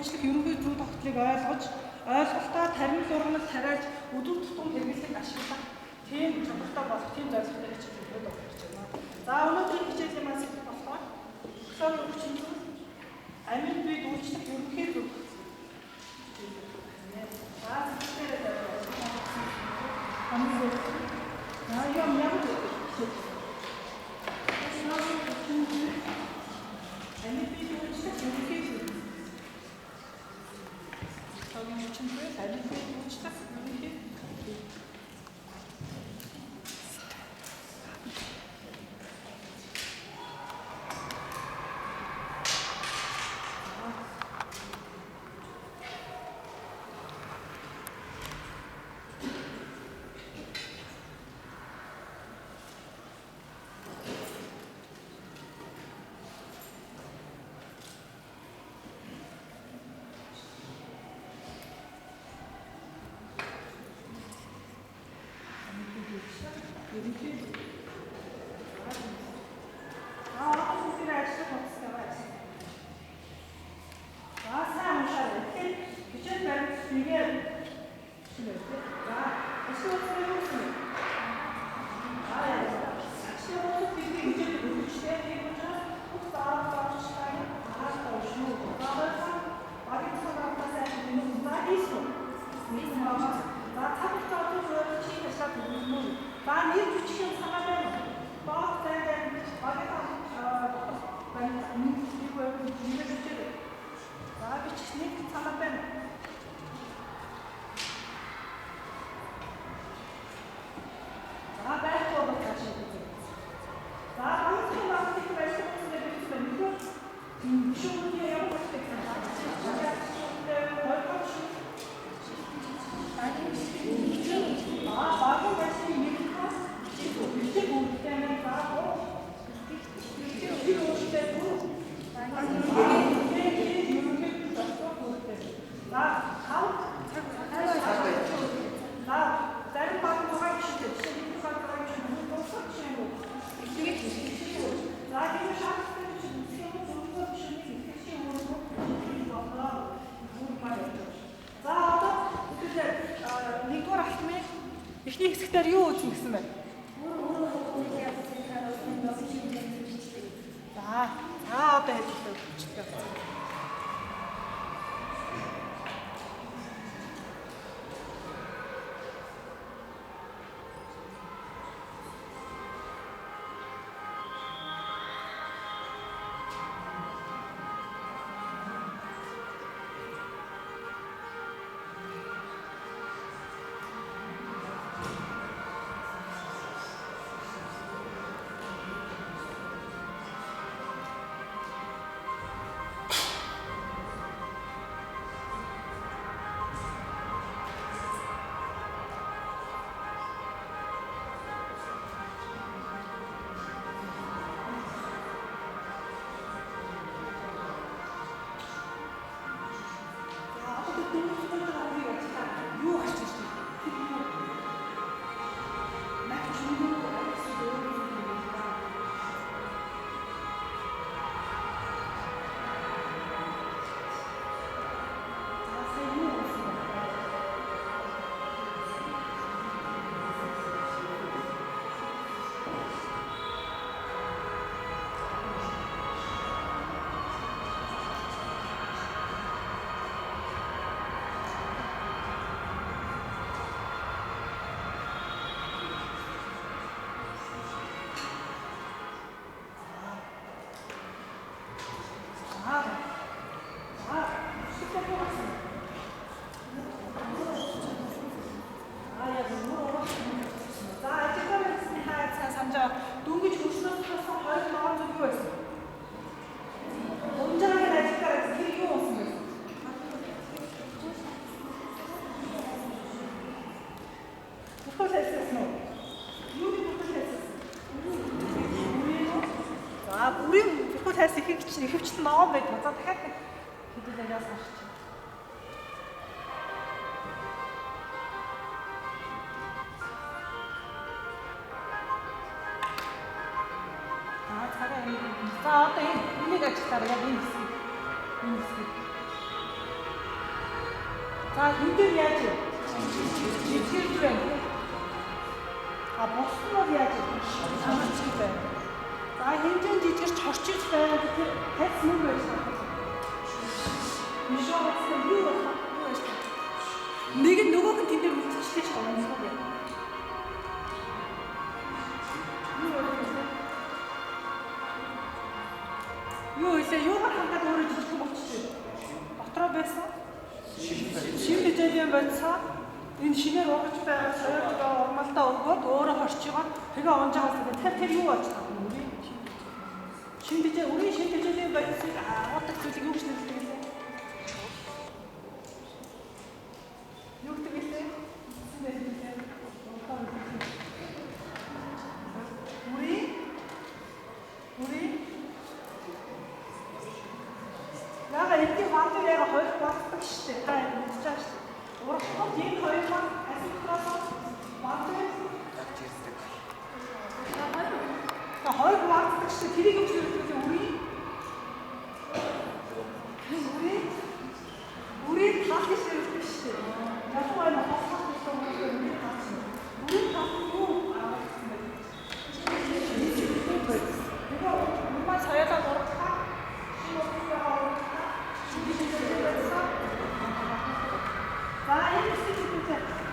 үйлчлэх ерөнхий зүй тогтлыг ойлгож, ойлголтоо тарин ургамал тариалж өдөр тутам хэрэглэхэд ашиглах тийм чадвартай болох тийм зорилготой хичээл өгöd болж байна. За өнөөдрийн хичээлийн маань сэдэв болохоор технологийн хүчин зүйл амьд биед үйлчлэх ерөнхий зүй. За сэтгэлээр хамгийн за юм ямар хичээл технологийн хүчин зүйл амьд биед үйлчлэх ерөнхий зүй. Технологийн хүчин зүйл амьд биед үйлчлэх ерөнхий зүй. Ерөнхий зүй. За одоо бүгдээ ажиллах утастай байна. За сайн уншаарай. Тэгэхээр хичээл баримт нэгээр шинэ үү? За ажлын утас юу гэсэн бэ? За ажлын утас бидний хичээлийг өгчтэй. Тийм учраас бүх заавал заавчтай хаалт уншина уу? За хоёрдугаар багийн цагаатаас сайн юм. За хийсэн үү? Хийсэн байгаа. За цаг хугацаа зөв чи ажиллаад өгнө үү? За нэр бичих юм санаа байна уу? Бог зайдаа бич багийн дотор байна. Нэг байвал нэр бичээрэй. За бичих нэг санаа байна. За байхгүй бол цаашаа үзье. За багийн багийн ажлын утас гэж байна. Гишүүнүүдийн ямар утастай гэсэн бэ? Хоёрдугаар гишүүн. Багийн ажлын нэгдүгээр бичиг үүрэгтэй байна. За гурав. Бичиг үүрэгтэй дөрөв. Ерөнхийдөө зохицох үүрэгтэй. За тав. За зарим баг 6 гишүүнтэй. Жишээ нь нэг баг 6 гишүүн, дуусах гишүүн юм уу? За тийм шаардлагатай бичиг үүсгэх юм бол дөрөвдүгээр гишүүний итгэгчийн үүрэг болоо. Үүрэг маань явж байгаа. За одоо хэдүүлээ нэгдүгээр алтмын эхний хэсэгтэр юу үзнэ гэсэн бэ? За за одоо хэдүүлээ бичлэг явуулъя. За одоо бид дөрөв дэх хамгийн ажиллаа юу гарч ирж байна? Тэр юу? Наач юу гэсэн өөр юм бэ? За сая юу болсон бэ? За за бичлэг юу болсон бэ? Аа яг өөр урах. За ажиглаар хэлсний хаа сайн санаж байгаа. Дөнгөж хөрснөөс болсон 20 ногоон зүг юу байсан? Унжаагаар ажиглаар тэр юу болсон бэ? Бүрхүүл хайсан уу? Юуны бүрхүүл хайсан? Бүрийн үү? За бүрийн бүрхүүл хайсан их чинь ихэвчлэн ногоон байдаг. За дахиад нэг хэдүүлээ яасан уншиж. За цагаан юм. За одоо энийг ажиллахаар яг энэ хэсгийг. Энэ хэсгийг. За энэ дээр яаж вэ? Жижигэрч байна. А бус нь бол яаж вэ? Хорчиж байна. За хэмжээнд жижигэрч хорчиж байгаа гэхээр хайц мөн байж байна. Мишо гэсэн юу болох юу байж байна? Нэг нь нөгөөх нь тэн дээр үлдчихлээ шүү дээ. Юу болох вэ? Юу вэ? Юугаар хангаад өөрөө жижигхэн болчихсон юм? Дотроо байсан. Шин бижээлийн бодисоо энэ шинээр ургаж байгаа соёол байгаа урмалтаа өгөөд өөрөө хорчигоо тэгээ унж байгаас тэр юу болж байгаа юм бэ? Шин бижээ үрийн шин бижээлийн бодисыг агуулдаг зүйлийг юу гэж нэрлэдэг вэ? Юу гэдэг вэ? Үрийн үрийн яга эдгээр бандуу яга хоёр болдог шүү дээ. Та мэдчихэж байгаа шүү дээ. Ургамал энэ хоёр маань асинхроос бандуу гарч ирдэг. Та хоёр хуваагддаг шүү дээ. Тэрийг юу гэж нэрлэдэг вэ? Үрийн үрийн үрийн тал гэж нэрлэдэг шүү дээ. Ялангуяа нэг хосгох гэсэн үг үрийн тал шүү. Үрийн тал нь юу агуулсан бэ? Тэгээ урмаа соёлоо ургахаа шинэ ургамлаа ургахаа за энэ хэсгийг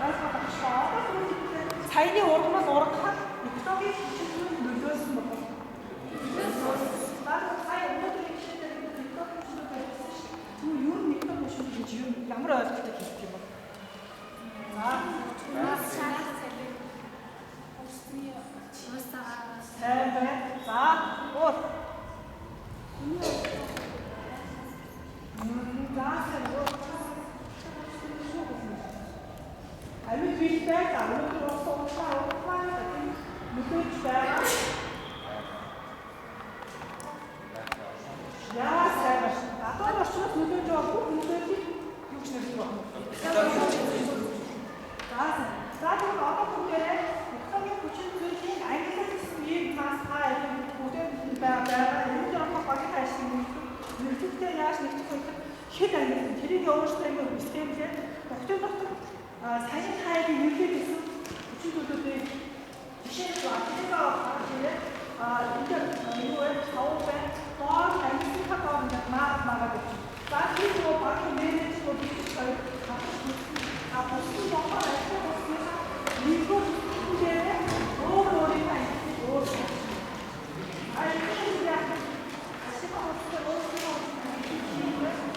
ойлгоод авчихлаа. Одоо түрүүн саяны ургамал ургахад экологийн хүчин нөлөөлсөн байна. За сая өнөөдрийн хичээлээр бид экологийн хүчин байсан шүү дээ. Тэгвэл юу нь экологийн хүчин гэж юу ямар ойлголтыг хэлдэг юм бэ? За сайн байна. За өөр. За сайн өөр. Амьд биетэй өнөөдөр ус уучлаа ургамал нөлөөж байгаа. Яа сайн байна. Гадаад орчноос нөлөөж байгаа бүх нөлөөллийг юу гэж нэрлэх вэ? За сайн. За тэгвэл одоо бүгдээрээ экологийн хүчин зүйлийн ангилал гэсэн ийм мас та бүгдээ байгаа. Энэ дээр одоо багийн ажлыг нөхцөлтэй яаж нэгтгэх вэ? Хэд ангилал тэрийг өөрсдөө ингэ схемлээ. Тогтын дотор саяын хайрын нөлөөж исэн хүчин зүйлүүдийг жишээлбэл атлетика гарч ирээд энэ дээр юу вэ? Сав байна. Доор ангилалынхаа доор ингээд маа маагаад явчих. За тэр нөгөө багийн менежер бол бич хоёр хатаж мэдсэн. А бусдын бодлоор ажиллах болсныхаа нэгдүгээр дээр өөр өөрийнхөө ангилалыг өөр шийдсэн. А энэ нь яг ашиг авах өөрсдөө ангилалыг хийх.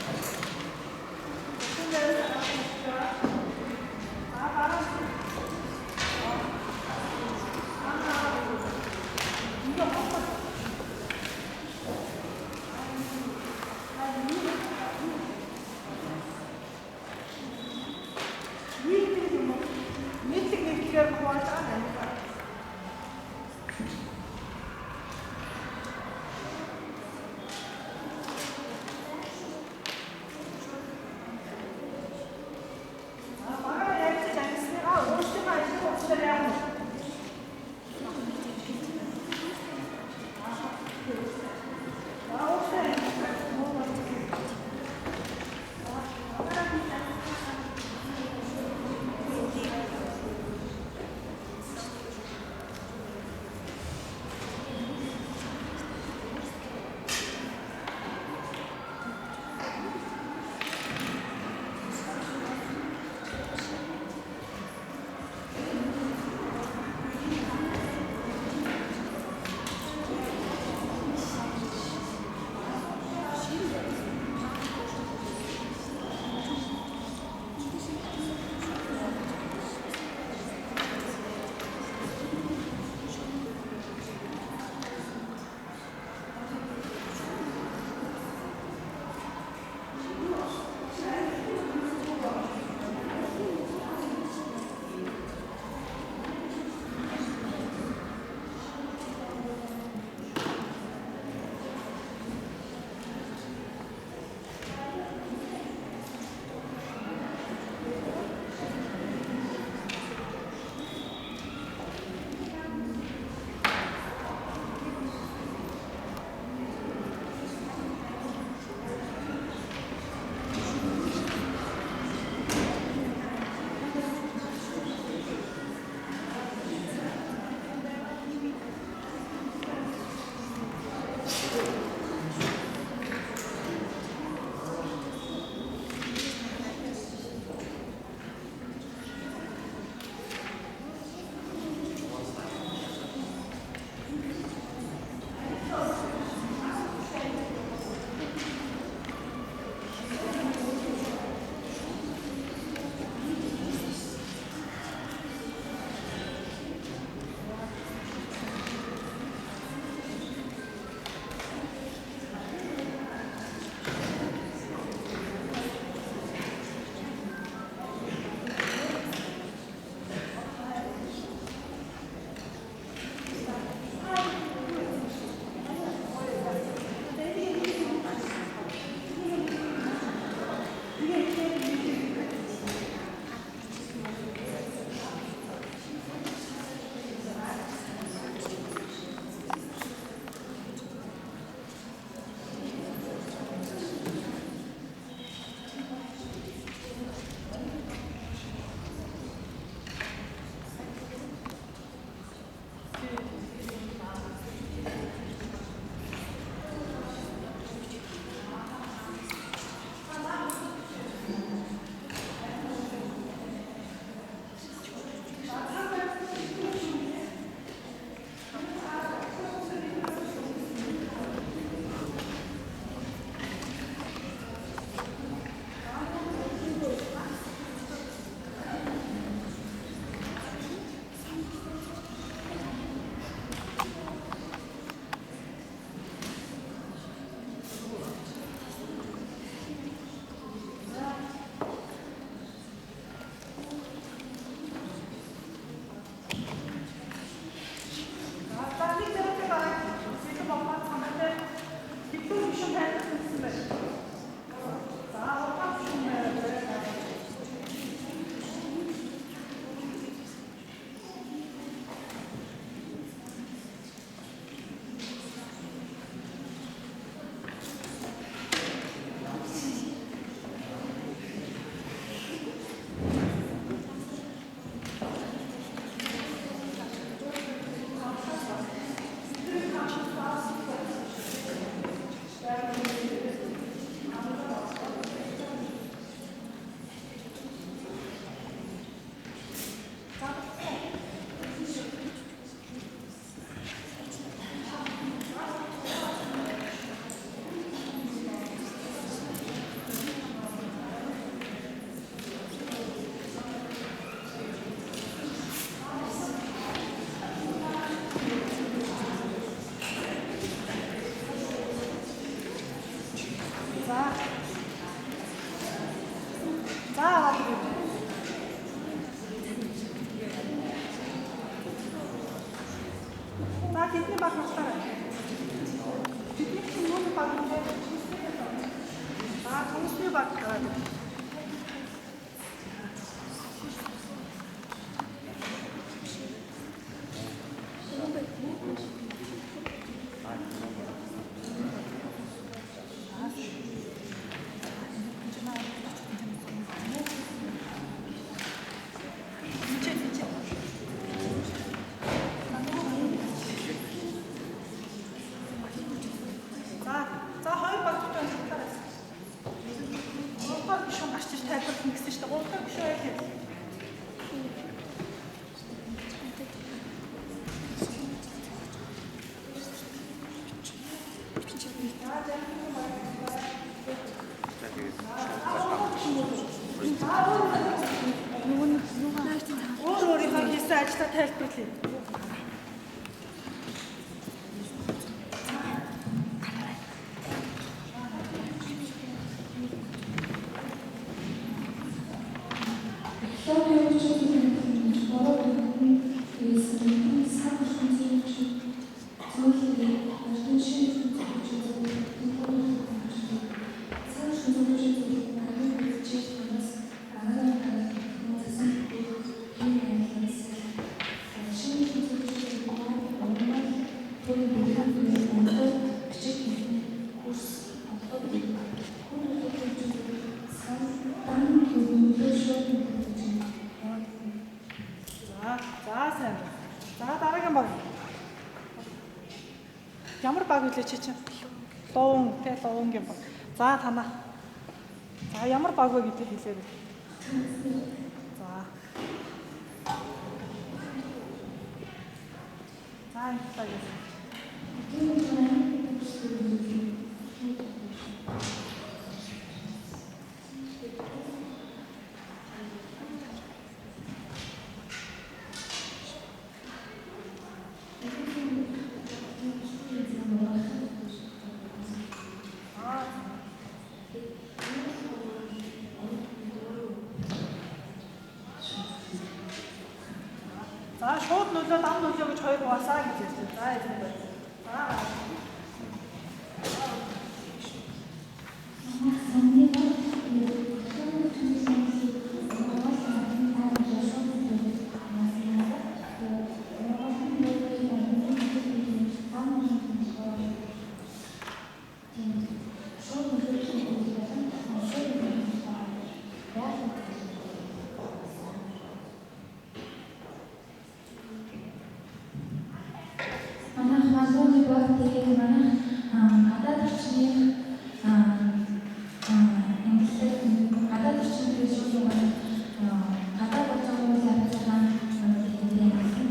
Тэдний баг хурлаарай. Тэдний чинь юуны баг юм бэ? За, хүмүүсний баг гараад. За, хоёр баг дотор хурлаарай. Гуравдугаар гишүүн гарч ир тайлбарлана гэсэн чинь гуравдугаар гишүүн аль юм? Өөр өөрийнхөө хийсэн ажлаа тайлбарлая. Технологийн хүчин зүйлийн бороо дүнхэн дээсэн сан ертөнцийн хүчин зүйлийг эрдэнэ шинэ ертөнцийн хүчин зүйлийг сан ертөнцийн хүчин зүйлийг нарийн бичиж танаас агаар гарах технологи ийм ангилсан шинэ ертөнцийн хүчин зүйлийг урмал түүний бэлэн өндөр бичиг хийх курс олгоод хүн төрлийн хүчин зүйлийг сан дан нөлөө шууд нөлөөлж. За, сайн. За, дараагийн баг. Ямар баг билээ чи чинь? Луун, тэ, луунгийн баг. За, танаа. За, ямар баг вэ гэдгийг хэлээрэй. За. За, энэ талаар хэлье. За, шууд нөлөө, дам нөлөө гэж хоёр хуваасаа гэж ярьсан. За, энэ байна. За. Манайх малууны баг, тэгээд манайх гадаад орчны ангиллал гадаад орчны шууд угаар гадаад болж байгаа үйл явцгаа тэгээд ангилсан.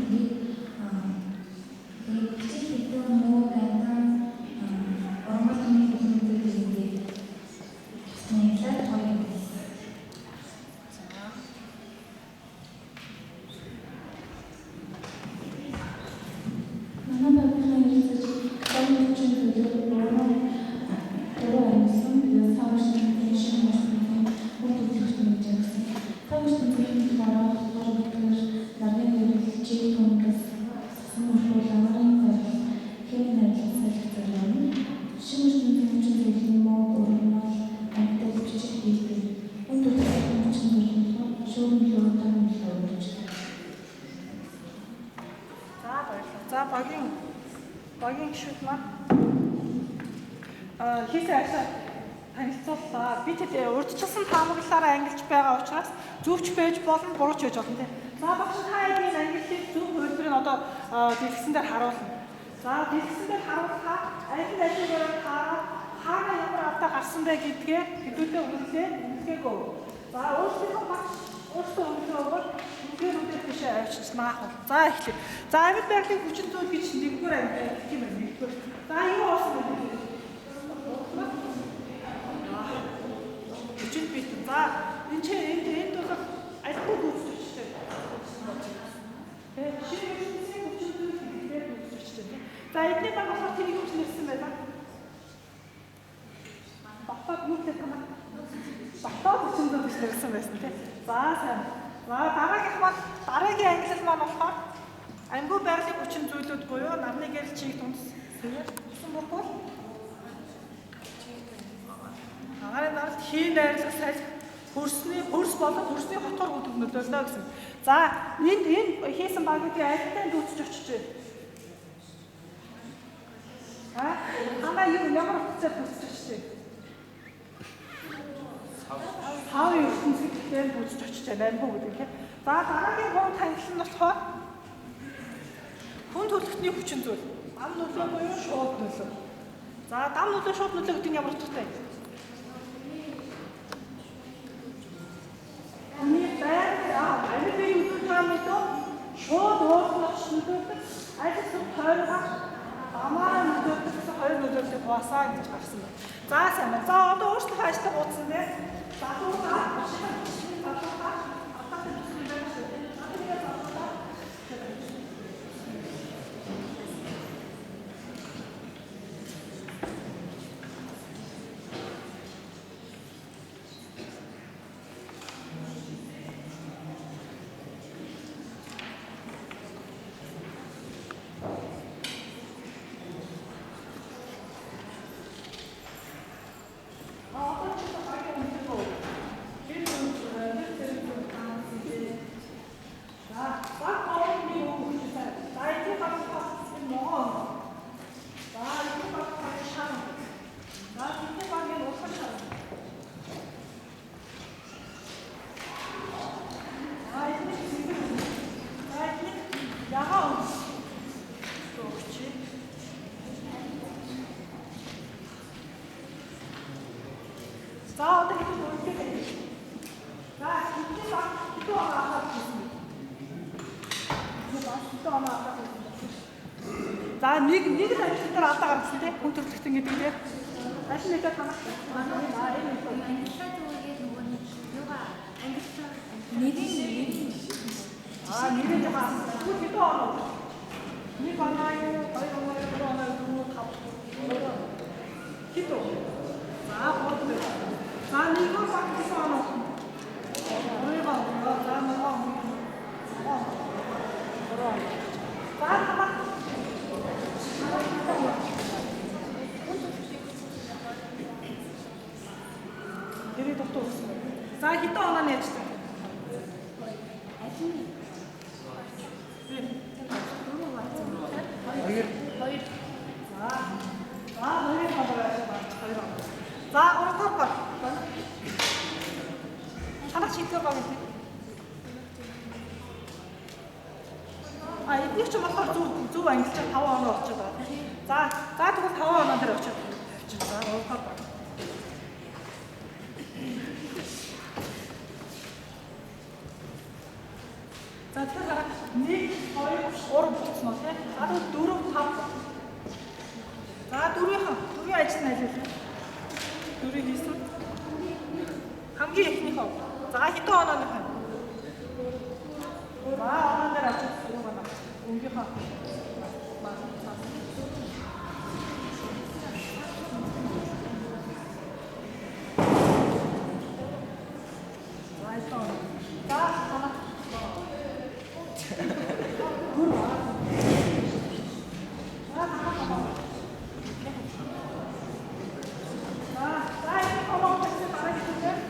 Тэгээд бичиг хийдэг муу гайдан урмал түмний бүлээн ингээд ангиллал гоё юм. Манай багийнхаа ярилцаж гадаадын хүчин зүйлээр буруу ангилсан. Тэгээд цаг ертөнцийн шинэ ертөнцийн үр төлөвчтэй гэж ангилсан. Цаг ертөнцийн болохоор долоодугаар нарны гэрэл, чиг тунгас, сасан мөрхөл, агаарын зарал, хэмээн найрлал салхи зориулна. Шинэ ертөнцийн хүчин зүйлийн муу, урмал, амьтал бичиг хийдэг. Үн төлөвчтэй хүчин зүйл нь болохоор шүүр нөлөө, дам нөлөө өгч. За, баярлалаа. За, багийн гишүүд маань хийсэн ажлаа танилцууллаа. Би тэд урьдчилсан таамаглалаараа ангилж байгаа учраас зөвч байж болно, бурууч байж болно тийм. За, багш та энэ ангиллыг зөв хувилбарыг одоо дэлгэцэн дээр харуулна. За, дэлгэцэн дээр харуулахаа аль нь алигаар таараад хаана ямар алдаа гарсан бэ гэдгээ хэдүүлээ үнэлээ, үнэлгээгөө. За, өөрсдийнхөө багш өөрсдөө үнэлгээ өгвөл үнэлгээнүүдээ тийшээ авчирч наах бол. За, эхлэе. За, амьд байгалийн хүчин зүйл гэж нэгдүгээр ангилал юм байна. Нэгдүгээр. За, юу болсон бэ? Хүчин бит. За, энэ чинь энд бол альбом гүйцэтгэжтэй. Тэ, шинэ ертөнцийн хүчин зүйл гэдгээр гүйцэтгэжтэй. За, эдний баг болохоор тэр юу гэж нэрсэн байлаа? Дотоод юу гэх юм бэ? Дотоод хүчин зүйл гэж нэрсэн байсан тий. За, сайн. За, дараагийнх маань дараагийн ангилал маань болохоор Амьгүй байгалийн хүчин зүйлүүд буюу нарны гэрэл чиг дунд сэвэр усан бургуул агаарын даралт хийн найрлах салхи хөрсний хөрс болон хөрсний хотгор гэдэг нөлөөлнө гэсэн. За энд энэ хийсэн багуудын альтай дүүцэж очиж байна. А танаа юу ямар утгацаар дүүцэж очиж байна? Савын ертөнцийн дүүцэж очиж байна амьгүй гэдэг тийм. За дараагийн гурван танхил нь болохоор хүн төрөлхтний хүчин зүйл. Дам нөлөө буюу шууд нөлөө. За дам нөлөө шууд нөлөө гэдэг нь ямар утгатай вэ? Хүний байр амьд бие үзүүлж байгаа нөлөө шууд уурлах нөлөөлдөг. Аль эсвэл тойргоо дамаараа нөлөөлдөг гэсэн хоёр нөлөөллийг хуваасаа гэж гарсан байна. За сайн байна. За одоо өөрчлөх ажлыг ууцсан дээ. Залуураа залуураа автатай төсөл байна шүү дээ. За тэгээд залуураа одоо чи багийн үнэтэй тэр үнэтэй тэр тэр за баг гол нэг үг хэлсэн. За эдгээр баг бас ногоон. За эдгээр баг бас шар. За эдгээр багийн улаан шар. За эдгээр цэвэр. За эдгээр ягаан өгч. За одоо хэд үлдээ. За хэдэн баг хэдэн оноо авах гэсэн бэ? Нэг баг хэдэн оноо авах гэсэн бэ? За нэг нэг л ажил дээр алдаа гаргасан тийм хүн төрөлхтөн гэдэг дээр. Аль нэгэ танах. Аа энэ нэг. Ангиллаа зүгээд нөгөө нэг юугаа ангиллаа нэрийн Аа нэрээ жаа. Тэгвэл хэдэн оноо? Нэг оноо юу, хоёр оноо, гурван оноо, дөрөв, тав. Хэд вэ? За гурав. За нэгэн баг гэсэн оноо. Гурван оноо. За ногоон. Ногоон. Гурван. За танах. Тэрийг дутуу өгсөн. За хэдэн оноо нь яаж вэ? аль нь дөрөв Хоёр. хоёр За. За хоёрын оноо байж байна. Хоёр оноо. За гурав дахь баг. Танах шийдвэр баг гэдэг. А эдгээр ч болохоор зөв зөв ангилж 5 оноо очоод байгаа тийм. За за тэгвэл 5 оноо дээр очоод тавьчих. За гурав дахь баг. За тэгэхээр хараа 1 2 3 болцсон уу тийм. За тэгвэл 4 5. За дөрвийнхэн дөрвийн ажил нь аль вэ? Дөрвийг хийсэн. Хамгийн эхнийхөө. За хэдэн онооных вэ? За оноо дээр очиж юу байна? Өнгийнхөө. За хэдэн оноо. За оноо. Дөрөв. За оноо. За за энэ оноо гэсэн дараагийн зүйл.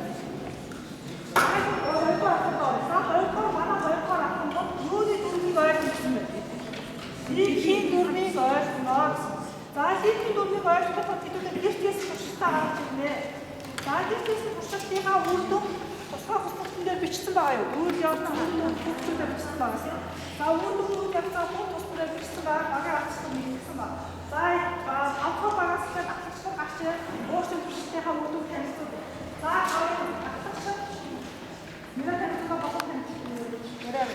Хоёрдугаар асуулт орё. За хоёрдугаар манай хоёрдугаар асуулт бол юуны дүрмийг ойлгох юм бэ? Хийн дүрмийг ойлгоно гэсэн. За хийн дүрмийг ойлгоход хэдүүлээ гэрт хийсэн туршилтаа гаргаж ирнэ. За гэрт хийсэн туршилтынхаа үр дүн тусгай хүснэгтэн дээр бичсэн байгаа юу? Үйл явдал үр дүн хөгжүүлээ бичсэн байгаа тийм. За үр дүн үйл явдлаа бүх тус бүрээр бичсэн байгаа. Багийн авчлага нэгдсэн байна. За тавдугаар багаас эхлээд ахлагчдаар гарч ирээд өөрсдийн туршилтынхаа үр дүн танилцуулна. За ахлагчид нэрээ танилцуулга болон танилцуулга яриа.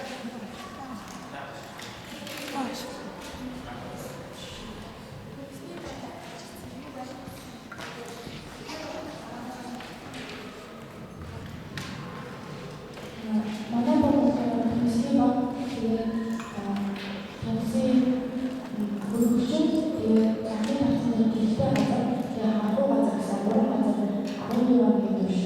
Манай баг болохоор төслийн баг тэгээд төслийн хөргөчн тэгээд захын хавцны гэлтэй газар тэгээд харгу газар гэсэн гурван газар 14 оны төвш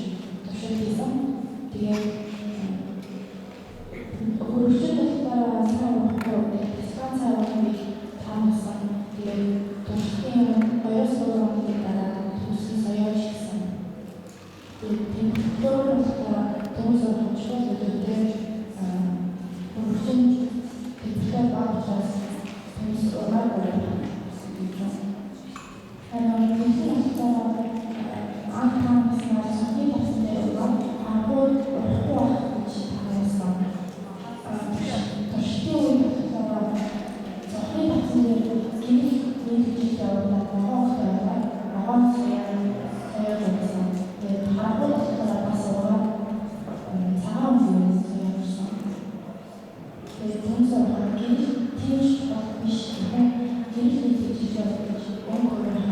Тэгээд хүмүүс болохоор гэрэл тийм ч чухал биш гэх гэрэл нийтлэж хийж байгаа гэж өнгө өөрөөр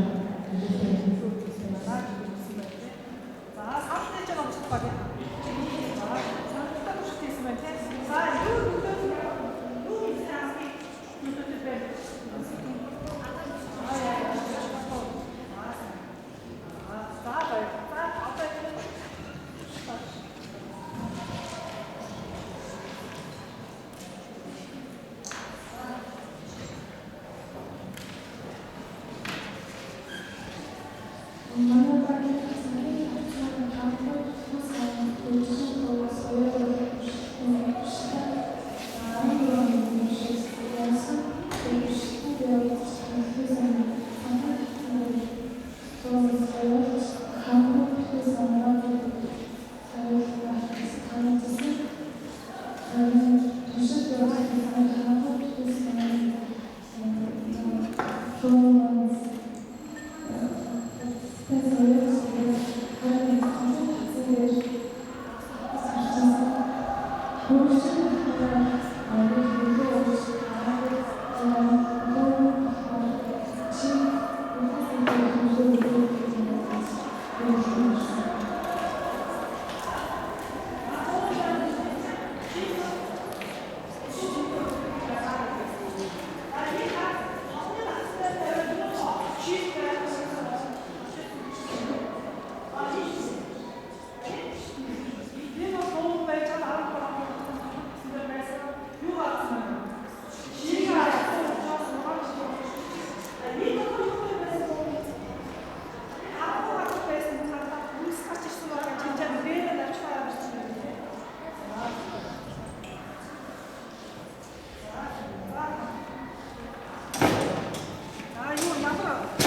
За санал нээж байгаа өмчлөх баг. За саналтай туршилт хийсэн байна тийм. За юу нөлөөт юу хийсэн хамгийн нөлөөтэй байна. За баяр. За одоо Манай багийн сангийн хавцааны хамтан тус хөгжлийн төвөөс оюун туршилтаа 14 оны шиг явсан. Туршилтанд явуулсан сангийн төвөөс оюун хамтан тус соёл туршилт явуулсан хамтан тус төвөөс Энэ бол гоо байж байгаа 13 байсан. Юу гарсан бэ? Шийг харсан учраас угаан шиг. Энэ бол юу байсан бэ? Хавхаа хавхаа байсан цаатаа үнс гарч ирсэн байгаа чинжээ бэрээ авчихаа явчихсан юм тийм. За юу ямар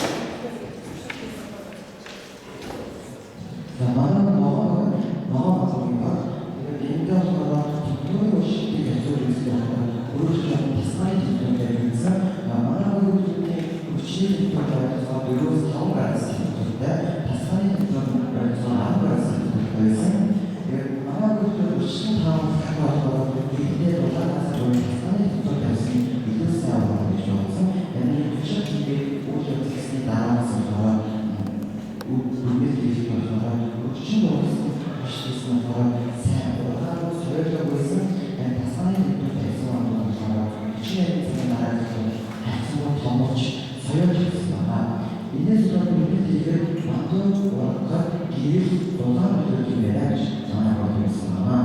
За манай ногоон ногоон базарын баг. Тэгээд энэтэй болохоор технологийн уршилтыг харьцуулж үзэх болохоор өөрчлөлт тасганы технологи хэрэглэсэн. Манай хүүхдүүдийн хүчний технологи ойлгосоор 4-5 градус температуртай, тасганы технологи ойлгосоор 10 градус температуртай байсан. Тэгээд манай хүүхдүүд уршилтын таамаглалтай болохоор ихтэй дулаанаас буюу тасганы технологи тавьсан илүү сайн болно гэж бодсон. Энэ туршилт хийгээд үйл явдал хийсний дараагаас болохоор дүгнэлт хийх болохоор өчигдөр дууссан туршилтын болохоор сайн ургаагүй соёлог байсан. Тасганы төлбөр тавьсан он болохоор 48 цагийн дараа хайцсангүй томорч соёлж ирсэн байна. Энэс болоод дүгнэлт хийхээр мандуу ургахад гэрэл дулаан нөлөөлөх юм байна гэж манай бод хэлсэн байна.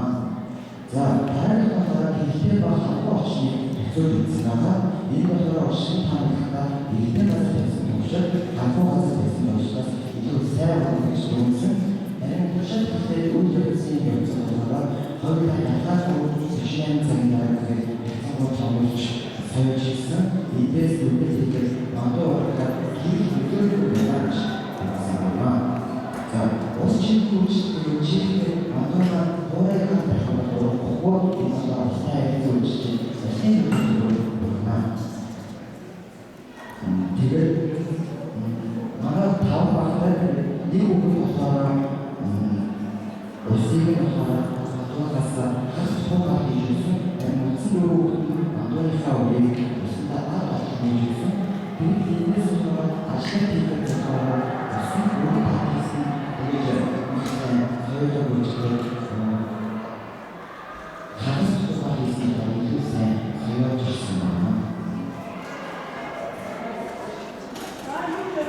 За дараагийн болохоор хэрэгтэй ба хавхаа орчныг харьцуулж үзсэн байна. Энэ болохоор орчны таамаглалтаа эрдэнэ газар тавьсан туршилт, ганцхан газар тавьсан туршилтаас илүү сайн болно гэж дүгнсэн. Харин туршилт хийхдээ үйл явцын явцсан болохоор хоёулаа ялгаагүй 48 цагийн дараа гэхэд хайцсангүй томорч соёлж ирсэн. Эдээс дүгнэлт хийхэд мандуу ургахад гэрэл нөлөөлөх байна гэж хэлсэн байна. За ус чихгүй үйлчлэл чихтэй мандуунаа хуурайг байх бол ургахгүй энэ болохоор устай харилцан үйлчлэл усны нөлөөлөл байна. Тэгээд манай тав багтай нэг үг болохоор усыг нь болохоор мандуунаас хас хуугаар хийж өгсөн. Харин үндсэн дөрөв хүүхэд нь мандууныхаа үрийг усандаа ад олж нээж өгсөн. Тэгээд энэс болохоор ажлаа хийхэд болохоор усын бүрийг хийсэн. Тэгээд сайн соёлоо үйлчлэл хагас хуугаар хийсэн бол илүү сайн соёолж ирсэн байна. За юу вэ?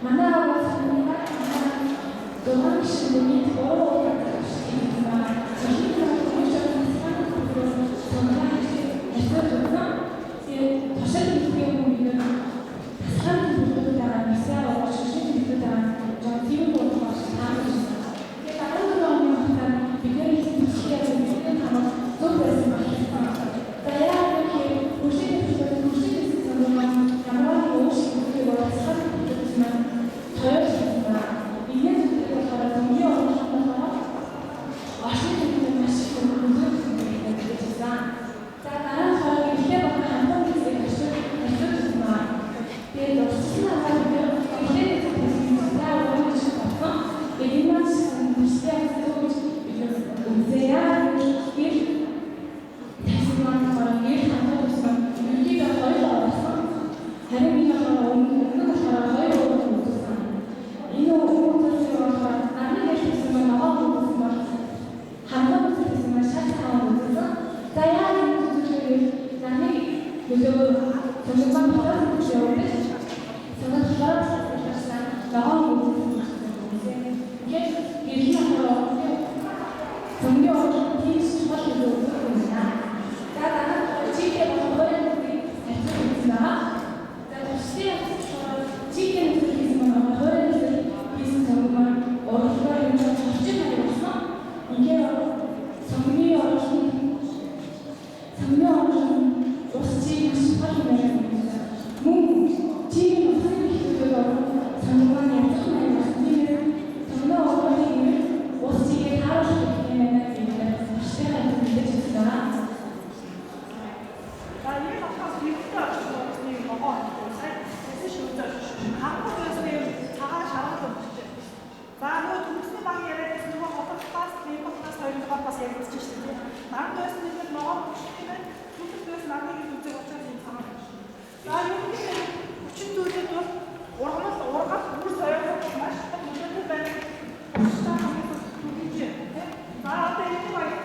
Манай агуулгын дуран гишүүний гурван удаа туршилт хийсэн ба туршилтын тасгааны төлбөрөөр судалгаа хийж харьцуулж үзсэн. Тэгээд туршилт хийх юм бид нар тасгааны төлбөртэйгээ нэгсээ оруулж шүшний төлбөртэйгээ жоо тийм болохоор таамагласан. Тэгээд 14 оны хугацаанд бидний хийсэн туршилтын бидний таамаг зөв байсан байх хэрэгтэй. За яагаад гэхээр хөгжлийн төлбөр хөгжлийн гэсэн санал маань ямар явагдаж сонирхлоор илэрсэн ногоон үзэл үзсэн. Тэгэхээр гэрлийн хороо цөмгийн ургамал тийм чухал нөлөө үзүүлэх юм байна. За дараа нь чигээ болох хувийн нөхцөлийг харьцуулж үзсэн байгаа. За туршдын явцад чигээ нөхцөл хийсэн маань хувийн нөхцөл хийсэн цөмг маань ургамлаар хэмжээ орчин маяг болсон. Үнэхээр цөмгийн ургамал ус чиг маш чухал юм байна. Мөн чигийн усны ихтэй цөмг маань язах маяг болсон. Тийм цөмгөө ургамлын нэмэр ус чигээ тааруулах юм байна гэдэг туршдын мэдээж үзсэн байгаа. За энэ болохоор гэрэлтэй орчин усны ногоон сая тэсэн шүүцээ хангуу байсны цагаан шаргал өмчтэй. За нөгөө төгсний баг яриад байсан нөгөө хотолтаас импортаас хоёрын дугаар бас яригдчих шүү дээ. Наранд байсан нэг ногоон хүчтэй байна. Түүхэл байсан нарны гэр үзэг учраас энэ цагаан хүчтэй. За ерөнхийдөө хүчин зүйлүүд бол ургамал, ургал, үр соёл маш их нөлөөтэй байна. Хүчтэй хамгийн түрүүний тийм. За одоо энэ баг.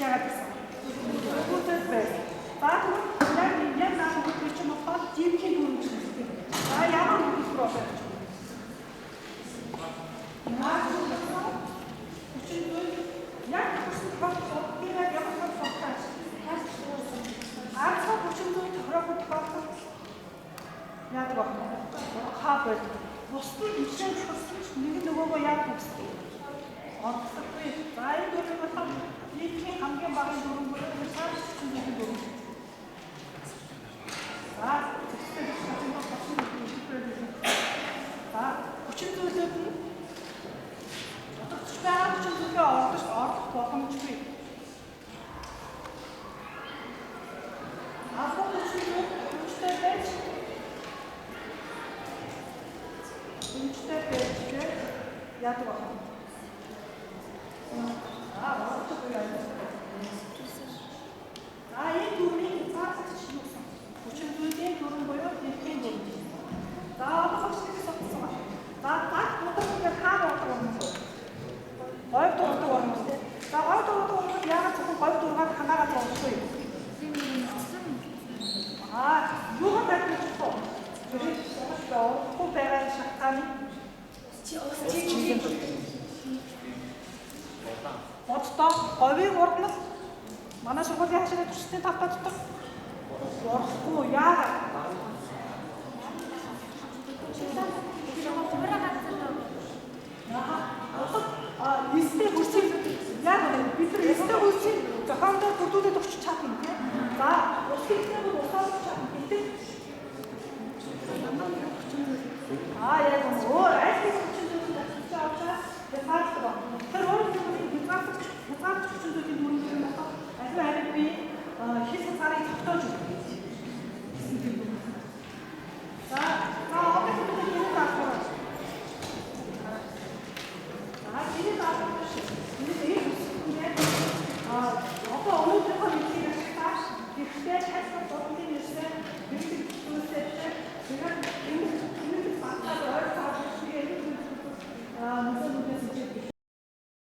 яагаад гэсэн? Хөгжүүлээд байсан. За тэгвэл яг наа өгүүлбэр чинь болохоор дийлхийн дүрэм гэж хэлдэг. За ямар өгүүлбэр болоо гэж. Наа хүчин зүйл яг хүсэн тохиолдолд би яг ямар тохиолдолд ганцхан хүчин зүйл тохироогүй тохиолдолд яадаг вэ? Хаа байдаг. Бусд нь хэмжээ тохирсон ч нэг нь нөгөөгөө яадаг вэ? Ордоггүй. За энэ дүрмийг болохоор нийтийн хамгийн багын дүрэм буюу хязгаарч хүчин зүйлийн дүрэм. За зэгцтэй хүчин зүйл болсон хэлбэрээр. За хүчин зүйлүүд нь дутагдж байгаа хүчин зүйлээ ордох боломжгүй. Албан хүчин зүйл хүчтэй байж яадаг вэ? За ордох үе аяа. За энэ дүрмийн хязгаарлагч юу гэсэн? Хүчин зүйлийн дүрэм буюу дэлхийн дүрэм. За одоо багш нэг асуулт байна. За баг дуудах гэхээр хаана ордог юм бэ? Говь дурдаг юм уу? За говь дурдаг бол яагаад зөвхөн говь дургаад ханаагаад явахгүй юм? Аа, юугаар тайлбарлах вэ? Тэр урахгүй байгаа шалтгаан нь боддоо говийн ургамал манай сургуулийн хашааны туршилтын талбай дотор урахгүй яагаад?